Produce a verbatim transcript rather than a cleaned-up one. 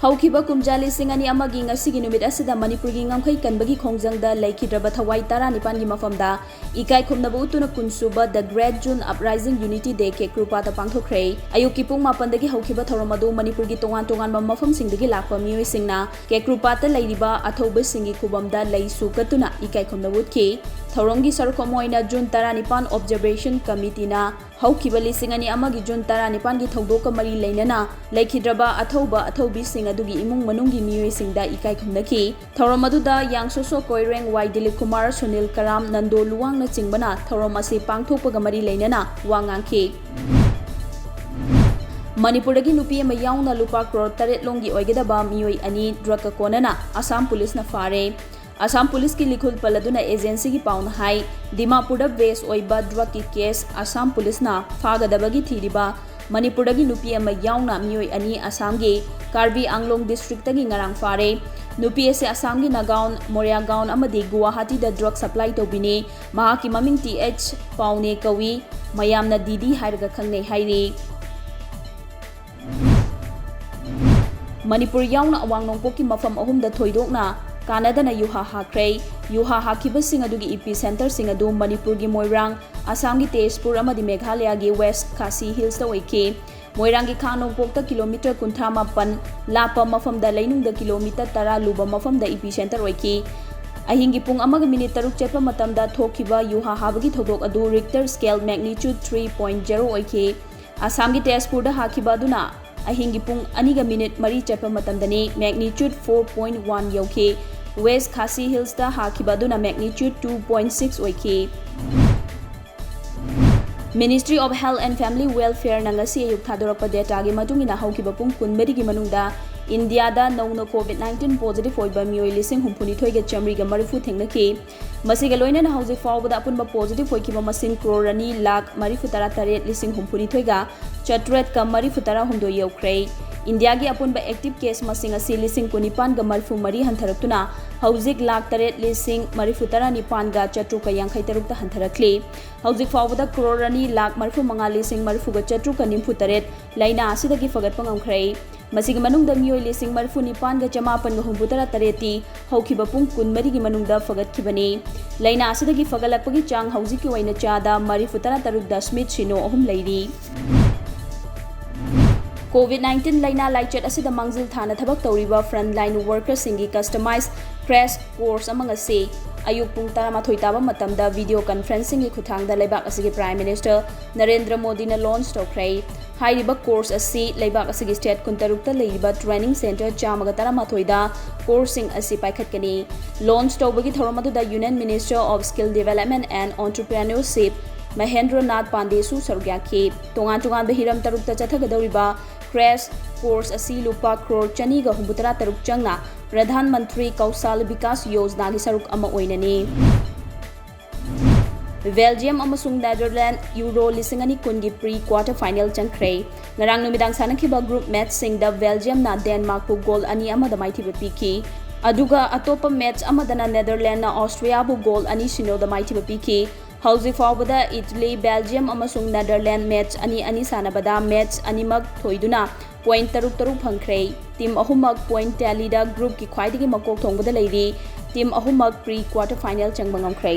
ꯍꯧꯈꯤꯕ ꯀꯨꯝꯖꯥ ꯂꯤꯁꯤꯡ ꯑꯅꯤ ꯑꯃꯒꯤ ꯉꯁꯤꯒꯤ ꯅꯨꯃꯤꯠ ꯑꯁꯤꯗ ꯃꯅꯤꯄꯨꯔꯒꯤ ꯉꯝꯈꯩ ꯀꯟꯕꯒꯤ ꯈꯣꯡꯖꯪꯗ ꯂꯩꯈꯤꯗ꯭ꯔꯕ ꯊꯋꯥꯏ ꯇꯔꯥꯅꯤꯄꯥꯟꯒꯤ ꯃꯐꯝꯗ ꯏꯀꯥꯏ ꯈꯨꯝꯅꯕ ꯎꯠꯇꯨꯅ ꯀꯨꯟꯁꯨꯕ The Great June Uprising Unity Day ꯀꯦꯀ꯭ꯔꯨꯄꯥꯗ ꯄꯥꯡꯊꯣꯛꯈ꯭ꯔꯦ꯫ ꯑꯌꯨꯛꯀꯤ ꯄꯨꯡ ꯃꯥꯄꯟꯗꯒꯤ ꯍꯧꯈꯤꯕ ꯊꯧꯔꯝ ꯑꯗꯨ ꯃꯅꯤꯄꯨꯔꯒꯤ ꯇꯣꯉꯥꯟ ꯇꯣꯉꯥꯟꯕ ꯃꯐꯝꯁꯤꯡꯗꯒꯤ ꯂꯥꯛꯄ ꯃꯤꯑꯣꯏꯁꯤꯡꯅ ꯀꯦꯀ꯭ꯔꯨꯄꯥꯠꯇ ꯂꯩꯔꯤꯕ ꯑꯊꯧꯕꯁꯤꯡꯒꯤ ꯈꯨꯕꯝꯗ ꯂꯩꯁꯨ ꯀꯠꯇꯨꯅ ꯏꯀꯥꯏ ꯈꯨꯝꯅꯕ ꯎꯠꯈꯤ꯫ ꯊꯧꯔꯝꯒꯤ ꯁꯔꯨꯛ ꯑꯃ ꯑꯣꯏꯅ ꯖꯨꯟ ꯇꯔꯥꯅꯤꯄꯥꯟ Observation Committeeꯅ ꯍꯧꯈꯤꯕ ꯂꯤꯁꯤꯡ ꯑꯅꯤ ꯑꯃꯒꯤ ꯖꯨꯟ ꯇꯔꯥꯅꯤꯄꯥꯟꯒꯤ ꯊꯧꯗꯣꯛꯀ ꯃꯔꯤ ꯂꯩꯅꯅ ꯂꯩꯈꯤꯗ꯭ꯔꯕ ꯑꯊꯧꯕ ꯑꯊꯧꯕꯤꯁꯤꯡ ꯑꯗꯨꯒꯤ ꯏꯃꯨꯡ ꯃꯅꯨꯡꯒꯤ ꯃꯤꯑꯣꯏꯁꯤꯡꯗ ꯏꯀꯥꯏ ꯈꯨꯝꯅꯈꯤ꯫ ꯊꯧꯔꯝ ꯑꯗꯨꯗ ꯌꯥꯡꯁꯣꯁꯣ ꯀꯣꯏꯔꯦꯡ, ꯋꯥꯏ ꯗꯤꯂꯤꯞ ꯀꯨꯃꯥꯔ, ꯁꯨꯅꯤꯜ ꯀꯔꯥꯝ, ꯅꯟꯗꯣ ꯂꯨꯋꯥꯡꯅꯆꯤꯡꯕꯅ ꯊꯧꯔꯝ ꯑꯁꯤ ꯄꯥꯡꯊꯣꯛꯄꯒ ꯃꯔꯤ ꯂꯩꯅꯅ ꯋꯥ ꯉꯥꯡꯈꯤ꯫ ꯃꯅꯤꯄꯨꯔꯗꯒꯤ ꯅꯨꯄꯤ ꯑꯃ ꯌꯥꯎꯅ ꯂꯨꯄꯥ ꯀ꯭ꯔꯣꯔ ꯇꯔꯦꯠ ꯂꯣꯝꯒꯤ ꯑꯣꯏꯒꯗꯕ ꯃꯤꯑꯣꯏ ꯑꯅꯤ ꯗ꯭ꯔꯒꯀ ꯀꯣꯟꯅꯅ ꯑꯁꯥꯝ ꯄꯨꯂꯤꯁꯅ ꯐꯥꯔꯦ꯫ ꯑꯁꯥꯝ ꯄꯨꯂꯤꯁꯀꯤ ꯂꯤꯈꯨꯜ ꯄꯜꯂꯗꯨꯅ ꯑꯦꯖꯦꯟꯁꯤꯒꯤ ꯄꯥꯎꯅ ꯍꯥꯏ, ꯗꯤꯃꯥꯄꯨꯔꯗ ꯕꯦꯁ ꯑꯣꯏꯕ ꯗ꯭ꯔꯒꯀꯤ ꯀꯦꯁ ꯑꯁꯥꯝ ꯄꯨꯂꯤꯁꯅ ꯐꯥꯒꯗꯕꯒꯤ ꯊꯤꯔꯤꯕ ꯃꯅꯤꯄꯨꯔꯗꯒꯤ ꯅꯨꯄꯤ ꯑꯃ ꯌꯥꯎꯅ ꯃꯤꯑꯣꯏ ꯑꯅꯤ ꯑꯁꯥꯝꯒꯤ ꯀꯥꯔꯕꯤ ꯑꯪꯂꯣꯡ ꯗꯤꯁꯇ꯭ꯔꯤꯛꯇꯒꯤ ꯉꯔꯥꯡ ꯐꯥꯔꯦ꯫ ꯅꯨꯄꯤ ꯑꯁꯤ ꯑꯁꯥꯝꯒꯤ ꯅꯥꯒꯥꯎꯟ, ꯃꯣꯔꯤꯌꯥꯒꯥꯎꯟ ꯑꯃꯗꯤ ꯒꯨꯋꯥꯍꯥꯇꯤꯗ ꯗ꯭ꯔꯒ ꯁꯄ꯭ꯂꯥꯏ ꯇꯧꯕꯤꯅꯤ꯫ ꯃꯍꯥꯛꯀꯤ ꯃꯃꯤꯡ ꯇꯤ ꯑꯩꯆ ꯄꯥꯎꯅꯦ ꯀꯧꯏ꯫ ꯃꯌꯥꯝꯅ ꯗꯤꯗꯤ ꯍꯥꯏꯔꯒ ꯈꯪꯅꯩ ꯍꯥꯏꯔꯤ꯫ ꯃꯅꯤꯄꯨꯔ ꯌꯥꯎꯅ ꯑꯋꯥꯡ ꯅꯣꯡꯄꯣꯛꯀꯤ ꯃꯐꯝ ꯑꯍꯨꯝꯗ ꯊꯣꯏꯗꯣꯛꯅ ꯀꯥꯟꯅꯗꯅ ꯌꯨꯍꯥ ꯍꯥꯈ꯭ꯔꯦ꯫ ꯌꯨꯍꯥ ꯍꯥꯈꯤꯕꯁꯤꯡ ꯑꯗꯨꯒꯤ ꯏꯄꯤ ꯁꯦꯟꯇꯔꯁꯤꯡ ꯑꯗꯨ ꯃꯅꯤꯄꯨꯔꯒꯤ ꯃꯣꯏꯔꯥꯡ, ꯑꯁꯥꯝꯒꯤ ꯇꯦꯖꯄꯨꯔ ꯑꯃꯗꯤ ꯃꯦꯘꯥꯂꯌꯥꯒꯤ ꯋꯦꯁ ꯈꯥꯁꯤ ꯍꯤꯜꯁꯇ ꯑꯣꯏꯈꯤ꯫ ꯃꯣꯏꯔꯥꯡꯒꯤ ꯈꯥ ꯅꯣꯡꯄꯣꯛꯇ ꯀꯤꯂꯣꯃꯤꯇꯔ ꯀꯨꯟꯊ꯭ꯔꯥ ꯃꯥꯄꯟ ꯂꯥꯞꯄ ꯃꯐꯝꯗ, ꯂꯩꯅꯨꯡꯗ ꯀꯤꯂꯣꯃꯤꯇꯔ ꯇꯔꯥ ꯂꯨꯕ ꯃꯐꯝꯗ ꯏꯄꯤ ꯁꯦꯟꯇꯔ ꯑꯣꯏꯈꯤ꯫ ꯑꯍꯤꯡꯒꯤ ꯄꯨꯡ ꯑꯃꯒ ꯃꯤꯅꯤꯠ ꯇꯔꯨꯛ ꯆꯠꯄ ꯃꯇꯝꯗ ꯊꯣꯛꯈꯤꯕ ꯌꯨꯍꯥ ꯍꯥꯕꯒꯤ ꯊꯧꯗꯣꯛ ꯑꯗꯨ ꯔꯤꯛꯇꯔ ꯁ꯭ꯀꯦꯜ ꯃꯦꯒꯅꯤꯆꯨꯠ ꯊ꯭ꯔꯤ ꯄꯣꯏꯟꯠ ꯖꯦꯔꯣ ꯑꯣꯏꯈꯤ꯫ ꯑꯁꯥꯝꯒꯤ ꯇꯦꯖꯄꯨꯔꯗ ꯍꯥꯈꯤꯕ ꯑꯗꯨꯅ ꯑꯍꯤꯡꯒꯤ ꯄꯨꯡ ꯑꯅꯤꯒ ꯃꯤꯅꯤꯠ ꯃꯔꯤ ꯆꯠꯄ ꯃꯇꯝꯗꯅꯤ ꯃꯦꯒꯅꯤꯆꯨꯠ ꯐꯣꯔ ꯄꯣꯏꯟꯠ ꯋꯥꯟ ꯌꯧꯈꯤ꯫ ꯋꯦꯁ ꯈꯥꯁꯤ ꯍꯤꯜꯁꯇ ꯍꯥꯈꯤꯕ ꯑꯗꯨꯅ ꯃꯦꯒꯅꯤꯆꯨꯠ ꯇꯨ ꯄꯣꯏꯟꯠ ꯁꯤꯛꯁ ꯑꯣꯏꯈꯤ꯫ Ministry of Health and Family Welfareꯅ ꯉꯁꯤ ꯑꯌꯨꯛ ꯊꯥꯗꯣꯔꯛꯄ ꯗꯦꯇꯥꯒꯤ ꯃꯇꯨꯡ ꯏꯟꯅ ꯍꯧꯈꯤꯕ ꯄꯨꯡ ꯀꯨꯟꯃꯔꯤꯒꯤ ꯃꯅꯨꯡꯗ ꯏꯟꯗꯤꯌꯥꯗ ꯅꯧꯅ ꯀꯣꯚꯤꯗ ꯅꯥꯏꯟꯇꯤꯟ ꯄꯣꯖꯤꯇꯤꯚ ꯑꯣꯏꯕ ꯃꯤꯑꯣꯏ ꯂꯤꯁꯤꯡ ꯍꯨꯝꯐꯨꯅꯤꯊꯣꯏꯒ ꯆꯥꯃꯔꯤꯒ ꯃꯔꯤꯐꯨ ꯊꯦꯡꯅꯈꯤ꯫ ꯃꯁꯤꯒ ꯂꯣꯏꯅꯅ ꯍꯧꯖꯤꯛ ꯐꯥꯎꯕꯗ ꯑꯄꯨꯟꯕ ꯄꯣꯖꯤꯇꯤꯚ ꯑꯣꯏꯈꯤꯕ ꯃꯁꯤꯡ ꯀ꯭ꯔꯣꯔ ꯑꯅꯤ ꯂꯥꯈ ꯃꯔꯤꯐꯨ ꯇꯔꯥ ꯇꯔꯦꯠ ꯂꯤꯁꯤꯡ ꯍꯨꯝꯐꯨꯅꯤꯊꯣꯏꯒ ꯆꯥꯇ꯭ꯔꯦꯠꯀ ꯃꯔꯤꯐꯨ ꯇꯔꯥ ꯍꯨꯝꯗꯣꯏ ꯌꯧꯈ꯭ꯔꯦ꯫ ꯏꯟꯗꯤꯌꯥꯒꯤ ꯑꯄꯨꯟꯕ ꯑꯦꯛꯇꯤꯚ ꯀꯦꯁ ꯃꯁꯤꯡ ꯑꯁꯤ ꯂꯤꯁꯤꯡ ꯀꯨꯟꯅꯤꯄꯥꯟꯒ ꯃꯔꯤꯐꯨ ꯃꯔꯤ ꯍꯟꯊꯔꯛꯇꯨꯅ ꯍꯧꯖꯤꯛ ꯂꯥꯈ ꯇꯔꯦꯠ ꯂꯤꯁꯤꯡ ꯃꯔꯤꯐꯨ ꯇꯔꯥ ꯅꯤꯄꯥꯟꯒ ꯆꯥꯇ꯭ꯔꯨꯛꯀ ꯌꯥꯡꯈꯩ ꯇꯔꯨꯛꯇ ꯍꯟꯊꯔꯛꯂꯤ꯫ ꯍꯧꯖꯤꯛ ꯐꯥꯎꯕꯗ ꯀ꯭ꯔꯣꯔ ꯑꯅꯤ ꯂꯥꯈ ꯃꯔꯤꯐꯨ ꯃꯉꯥ ꯂꯤꯁꯤꯡ ꯃꯔꯤꯐꯨꯒ ꯆꯥꯇ꯭ꯔꯨꯛꯀ ꯅꯤꯐꯨ ꯇꯔꯦꯠ ꯂꯥꯏꯅꯥ ꯑꯁꯤꯗꯒꯤ ꯐꯒꯠꯄ ꯉꯝꯈ꯭ꯔꯦ꯫ ꯃꯁꯤꯒꯤ ꯃꯅꯨꯡꯗ ꯃꯤꯑꯣꯏ ꯂꯤꯁꯤꯡ ꯃꯔꯤꯐꯨ ꯅꯤꯄꯥꯟꯒ ꯆꯃꯥꯄꯟꯒ ꯍꯨꯝꯐꯨꯇꯔꯥ ꯇꯔꯦꯠꯇꯤ ꯍꯧꯈꯤꯕ ꯄꯨꯡ ꯀꯨꯟꯃꯔꯤꯒꯤ ꯃꯅꯨꯡꯗ ꯐꯒꯠꯈꯤꯕꯅꯤ꯫ ꯂꯥꯏꯅꯥ ꯑꯁꯤꯗꯒꯤ ꯐꯒꯠꯂꯛꯄꯒꯤ ꯆꯥꯡ ꯍꯧꯖꯤꯛꯀꯤ ꯑꯣꯏꯅ ꯆꯥꯗ ꯃꯔꯤꯐꯨꯇꯔꯥ ꯇꯔꯨꯛ ꯗꯁꯃꯤꯠ ꯁꯤꯅꯣ ꯑꯍꯨꯝ ꯂꯩꯔꯤ꯫ COVID nineteen ꯂꯥꯏꯅꯥ ꯂꯥꯏꯆꯠ ꯑꯁꯤꯗ ꯃꯥꯡꯖꯤꯜ ꯊꯥꯅ ꯊꯕꯛ ꯇꯧꯔꯤꯕ frontline workerꯁꯤꯡꯒꯤ customize crash course ꯑꯃ ꯉꯁꯤ ꯑꯌꯨꯛ ꯄꯨꯡ ꯇꯔꯥꯃꯥꯊꯣꯏ ꯇꯥꯕ ꯃꯇꯝꯗ video conferencingꯒꯤ ꯈꯨꯠꯊꯥꯡꯗ ꯂꯩꯕꯥꯛ ꯑꯁꯤꯒꯤ Prime Minister ꯅꯔꯦꯟꯗ꯭ꯔ ꯃꯣꯗꯤꯅ launch ꯇꯧꯈ꯭ꯔꯦ꯫ ꯍꯥꯏꯔꯤꯕ course ꯑꯁꯤ ꯂꯩꯕꯥꯛ ꯑꯁꯤꯒꯤ state ꯀꯨꯟꯇꯔꯨꯛꯇ ꯂꯩꯔꯤꯕ training centre ꯆꯥꯝꯃꯒ ꯇꯔꯥꯃꯥꯊꯣꯏꯗ courseꯁꯤꯡ ꯑꯁꯤ ꯄꯥꯏꯈꯠꯀꯅꯤ꯫ Launch ꯇꯧꯕꯒꯤ ꯊꯧꯔꯝ ꯑꯗꯨꯗ Union Minister of Skill Development and Entrepreneurship Mahendra Nath ꯄꯥꯟꯗꯦꯁꯨ ꯁꯔꯨꯛ ꯌꯥꯈꯤ꯫ ꯇꯣꯉꯥꯟ ꯇꯣꯉꯥꯟꯕ ꯍꯤꯔꯝ ꯇꯔꯨꯛꯇ ꯆꯠꯊꯒꯗꯧꯔꯤꯕ crash course ꯑꯁꯤ ꯂꯨꯄꯥ ꯀ꯭ꯔꯣꯔ ꯆꯅꯤꯒ ꯍꯨꯝꯐꯨꯇꯔꯥ ꯇꯔꯨꯛ ꯆꯪꯅ ꯄ꯭ꯔꯙꯥꯟ ꯃꯟꯇ꯭ꯔꯤ ꯀꯧꯁꯥꯜ ꯕꯤꯀꯥꯁ ꯌꯣꯖꯅꯥꯒꯤ ꯁꯔꯨꯛ ꯑꯃ ꯑꯣꯏꯅꯅꯤ꯫ Belgium ꯑꯃꯁꯨꯡ Netherlands Euro ꯂꯤꯁꯤꯡ ꯑꯅꯤ ꯀꯨꯟꯒꯤ pre quarter final ꯆꯪꯈ꯭ꯔꯦ꯫ ꯉꯔꯥꯡ ꯅꯨꯃꯤꯗꯥꯡ ꯁꯥꯟꯅꯈꯤꯕ group matchꯁꯤꯡꯗ Belgiumꯅ Denmarkꯄꯨ goal ꯑꯅꯤ ꯑꯃꯗ ꯃꯥꯏꯊꯤꯕ ꯄꯤꯈꯤ꯫ ꯑꯗꯨꯒ ꯑꯇꯣꯞꯄ match ꯑꯃꯗꯅ Netherlandsꯅ Austriaꯕꯨ goal ꯑꯅꯤ ꯁꯤꯅꯣꯗ ꯃꯥꯏꯊꯤꯕ ꯄꯤꯈꯤ꯫ ꯍꯧꯖꯤꯛ ꯐꯥꯎꯕꯗ Italy, Belgium ꯑꯃꯁꯨꯡ Netherlands match ꯑꯅꯤ ꯑꯅꯤ ꯁꯥꯟꯅꯕꯗ match ꯑꯅꯤꯃꯛ ꯊꯣꯏꯗꯨꯅ point ꯇꯔꯨꯛ ꯇꯔꯨꯛ ꯐꯪꯈ꯭ꯔꯦ꯫ Team ꯑꯍꯨꯝꯃꯛ point tallyꯗ groupꯀꯤ ꯈ꯭ꯋꯥꯏꯗꯒꯤ ꯃꯀꯣꯛ ꯊꯣꯡꯕꯗ ꯂꯩꯔꯤ꯫ Team ꯑꯍꯨꯝꯃꯛ pre quarter final ꯆꯪꯕ ꯉꯝꯈ꯭ꯔꯦ꯫